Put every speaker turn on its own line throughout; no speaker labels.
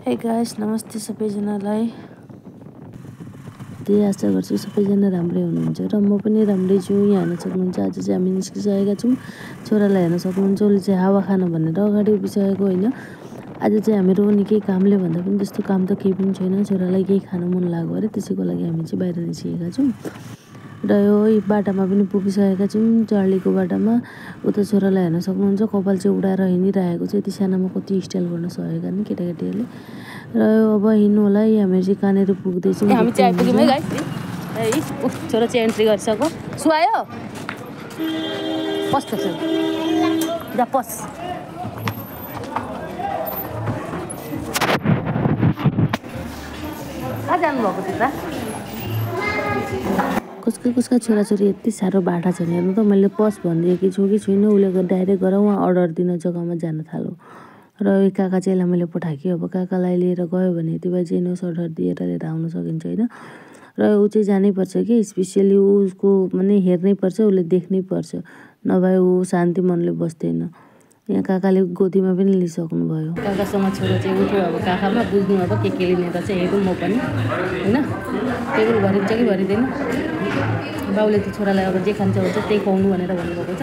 Hey guys नमस्ते सबैजनालाई। त्यही आशा गर्छु सबैजना राम्रै हुनुहुन्छ र म पनि राम्रै छु। यहाँ हेर्न सक्नुहुन्छ आज चाहिँ हामी निस्किसकेका छौँ। छोरालाई हेर्न सक्नुहुन्छ उसले चाहिँ हावा खान भनेर अगाडि उभिसकेको होइन। आज चाहिँ हामीहरू निकै कामले भन्दा पनि त्यस्तो काम त केही पनि छैन। छोरालाई केही खान मन लाग्यो अरे त्यसैको लागि हामी चाहिँ बाहिर निस्किएका छौँ र यो बाटामा पनि पुगिसकेका छौँ। चार्लीको बाटामा उता छोरालाई हेर्न सक्नुहुन्छ कपाल चाहिँ उडाएर हिँडिरहेको छ। यति सानामा कति स्टाइल गर्न सकेका नि केटाकेटीहरूले। र अब हिँड्नु होला हामीहरू चाहिँ कहाँनिर पुग्दैछौँ। हामी चाहिँ आइपुग्यौँ है गाइस। है छोरा चाहिँ एन्ट्री गरिसक्यो। सुहायो पस् जा पस्। कहाँ जानुभएको त्यता कसका छोराछोरी यति साह्रो बाठा छन् हेर्नु त। मैले पस भनिदिएकी छु कि छुइनँ। उसले डाइरेक्ट गएर उहाँ अर्डर दिन जग्गामा जान थाल्यो र यो काका चाहिँ यसलाई मैले पठाएँ। अब काकालाई लिएर गयो भने यति बेला चाहिँ नोस अर्डर दिएर लिएर आउन सकिन्छ होइन। र ऊ चाहिँ जानैपर्छ कि स्पेसियली उसको माने हेर्नै पर्छ, उसले देख्नै पर्छ, नभए ऊ शान्ति मनले बस्दैन। यहाँ काकाले गोदीमा पनि लिइसक्नु भयो। काकासँग छोरा चाहिँ उठ्यो अब काखामा बुझ्नु अब के लिने रहेछ हेरौँ म पनि होइन। टेबल भरिन्छ कि भरिँदैन। बाउले त छोरालाई अब जे खान्छ हुन्छ त्यही खुवाउनु भनेर भन्नुभएको छ।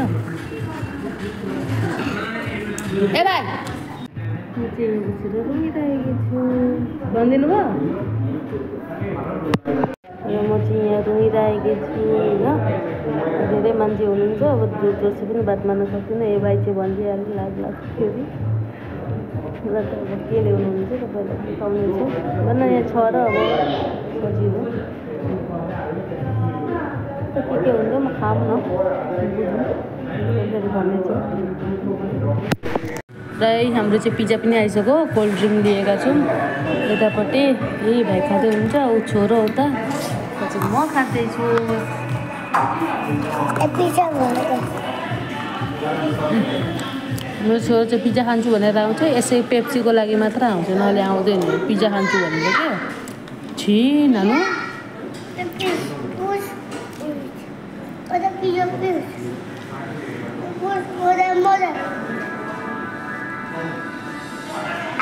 ए भाइ म चाहिँ बसेर रुइरहेको छु भनिदिनु भयो। र म चाहिँ यहाँ रुइरहेको छु होइन। धेरै मान्छे हुनुहुन्छ अब जोरसे पनि बात मार्न सक्दिनँ। ए भाइ चाहिँ भनिदिइहाल्नु लाज लाग्छ फेरि। ल त अब के ल्याउनुहुन्छ तपाईँलाई देखाउनेछु भन्न यहाँ छ र अब सजिलो के हुन्छ म खाऊँ न बुझ्नु भन्दैछु। र हाम्रो चाहिँ पिज्जा पनि आइसक्यो। कोल्ड ड्रिङ्क लिएका छौँ यतापट्टि। यही भाइ खाँदै हुन्छ ऊ छोरो उता चाहिँ म खाँदैछु। मेरो छोरो चाहिँ पिज्जा खान्छु भनेर आउँछ। यसै पेप्सीको लागि मात्र आउँछ नभए आउँदैन। पिज्जा खान्छु भनेर क्या छि नानु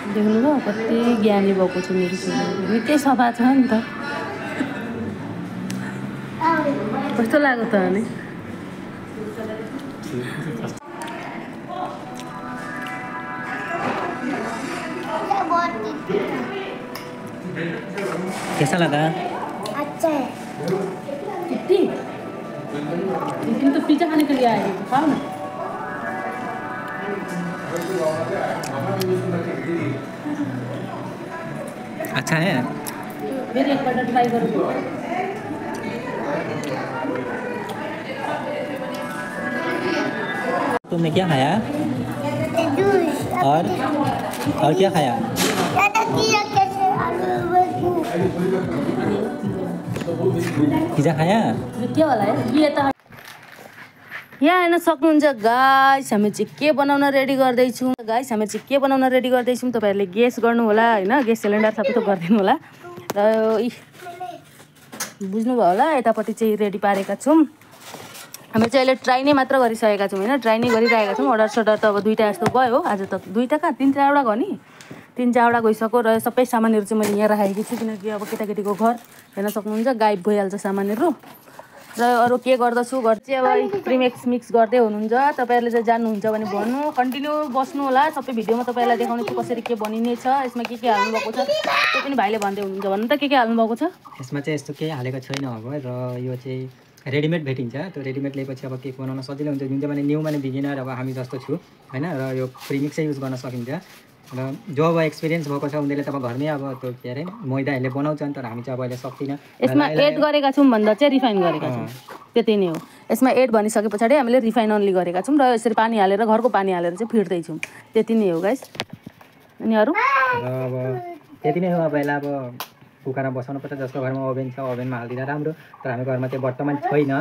देख्नुभयो कति ज्ञानी भएको छ मेरो छोरो। निकै सफा छ नि त। कस्तो लाग्यो त अनि
कैसा लगा?
अच्छा है। तुम तो पिज्जा खाने के लिए आए हो खाओ ना।
अच्छा है।
फिर एक बार ट्राई करो।
तुमने क्या खाया? और क्या खाया? पिज्जा खाया?
के होला है यहाँ हेर्न सक्नुहुन्छ गाइस। हामी चाहिँ के बनाउन रेडी गर्दैछौँ। गाइस हामी चाहिँ के बनाउन रेडी गर्दैछौँ तपाईँहरूले गेस गर्नु होला होइन। ग्यास सिलिन्डर सबै त गरिदिनु होला र बुझ्नुभयो होला। यतापट्टि चाहिँ रेडी पारेका छौँ। हामी चाहिँ अहिले ट्राई नै मात्र गरिसकेका छौँ होइन। ट्राई नै गरिरहेका छौँ। अर्डर सडर त अब 2टा जस्तो गयो आज त। 2टा कहाँ 3-4वटा गयो नि। 3-4वटा गइसक्यो र सबै सामानहरू चाहिँ मैले यहाँ राखेकी छु किनकि अब केटाकेटीको घर हेर्न सक्नुहुन्छ गायब भइहाल्छ सामानहरू। र अरू के गर्दछु चाहिँ अब प्रिमिक्स मिक्स गर्दै हुनुहुन्छ। तपाईँहरूले चाहिँ जान्नुहुन्छ भने भन्नु कन्टिन्यू बस्नु होला। सबै भिडियोमा तपाईँलाई देखाउने छु कसरी के बनिनेछ। यसमा के हाल्नुभएको छ त्यो पनि भाइले भन्दै हुनुहुन्छ। भन्नु त के हाल्नुभएको छ
यसमा चाहिँ यस्तो केही हालेको छैन अब। र यो चाहिँ रेडिमेड भेटिन्छ। त्यो रेडिमेड लिएपछि अब केक बनाउन सजिलो हुन्छ। जुन चाहिँ माने न्यू माने बिगिनर अब हामी जस्तो छु होइन। र यो प्रिमिक्सै युज गर्न सकिन्छ। र जो अब एक्सपिरियन्स भएको छ उनीहरूले त अब घरमै अब त्यो के अरे मैदाहरूले बनाउँछन्। तर हामी चाहिँ अब अहिले सक्दिनँ।
यसमा एड गरेका छौँ भन्दा चाहिँ रिफाइन गरेका छौँ त्यति नै हो। यसमा एड भनिसके पछाडि हामीले रिफाइन अन्ली गरेका छौँ र यसरी पानी हालेर घरको पानी हालेर चाहिँ फिर्दैछौँ। त्यति नै हो गाइस। अनि अरू
अब त्यति नै हो। अब यसलाई अब कुकरमा बसाउनु पर्छ। जसको घरमा ओभन छ ओभनमा हालिदिँदा राम्रो। तर हाम्रो घरमा चाहिँ वर्तमान छैन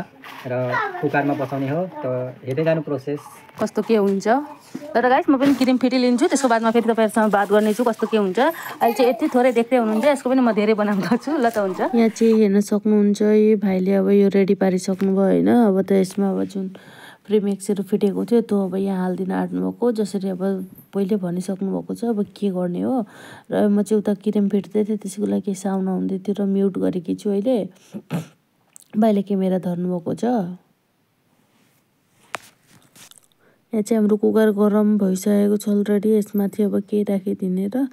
र कुकरमा बसाउने हो। त हेर्दै जानु प्रोसेस
कस्तो के हुन्छ। तर गाइस म पनि क्रिम फेरि लिन्छु त्यसको बादमा फेरि तपाईँहरूसँग बात गर्नेछु कस्तो के हुन्छ। अहिले चाहिँ यति थोरै देख्दै हुनुहुन्छ यसको पनि म धेरै बनाउँदा छु। ल त हुन्छ। यहाँ चाहिँ हेर्न सक्नुहुन्छ यो भाइले अब यो रेडी पारिसक्नु भयो होइन। अब त यसमा अब जुन प्रिमिक्सहरू फिटेको थियो त्यो अब यहाँ हालिदिन आँट्नुभएको जसरी अब पहिले भनिसक्नु भएको छ अब के गर्ने हो। र म चाहिँ उता क्रिम फिट्दै थिएँ त्यसैको लागि केही साउन्ड आउँदै थियो र म्युट गरेकी छु अहिले। भाइले क्यामेरा धर्नुभएको छ। यहाँ चाहिँ हाम्रो कुकर गरम भइसकेको छ अलरेडी। यसमाथि अब केही राखिदिने र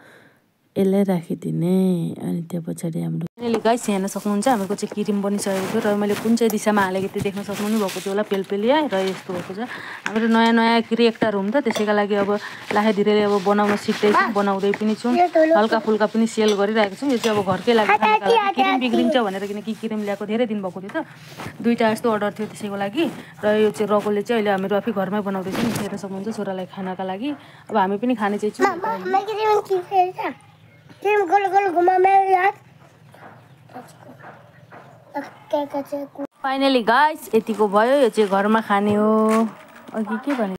यसलाई राखिदिने। अनि त्यो पछाडि हाम्रो अहिले गाइस हेर्न सक्नुहुन्छ हाम्रो चाहिँ क्रिम बनिसकेको थियो र मैले कुन चाहिँ दिशामा हालेको त्यो देख्न सक्नु भएको थियो होला पेलपेलिया र यस्तो भएको छ। हाम्रो नयाँ नयाँ क्रिएक्टर हुँ त त्यसैका लागि अब लाहे धीरेले अब बनाउन सिक्दैछौँ बनाउँदै पनि छौँ हल्का फुल्का पनि सेल गरिरहेको छौँ। यो चाहिँ अब घरकै लागि खानाका लागि क्रिम बिग्रिन्छ भनेर किनकि क्रिम ल्याएको धेरै दिन भएको थियो त 2टा जस्तो अर्डर थियो त्यसैको लागि। र यो चाहिँ रगोले चाहिँ अहिले हामीहरू आफै घरमै बनाउँदैछौँ हेर्न सक्नुहुन्छ छोरालाई खानाका लागि। अब हामी पनि खाने चाहिँ छौँ। फाइनली गाइस यतिको भयो। यो चाहिँ घरमा खाने हो। अघि के भने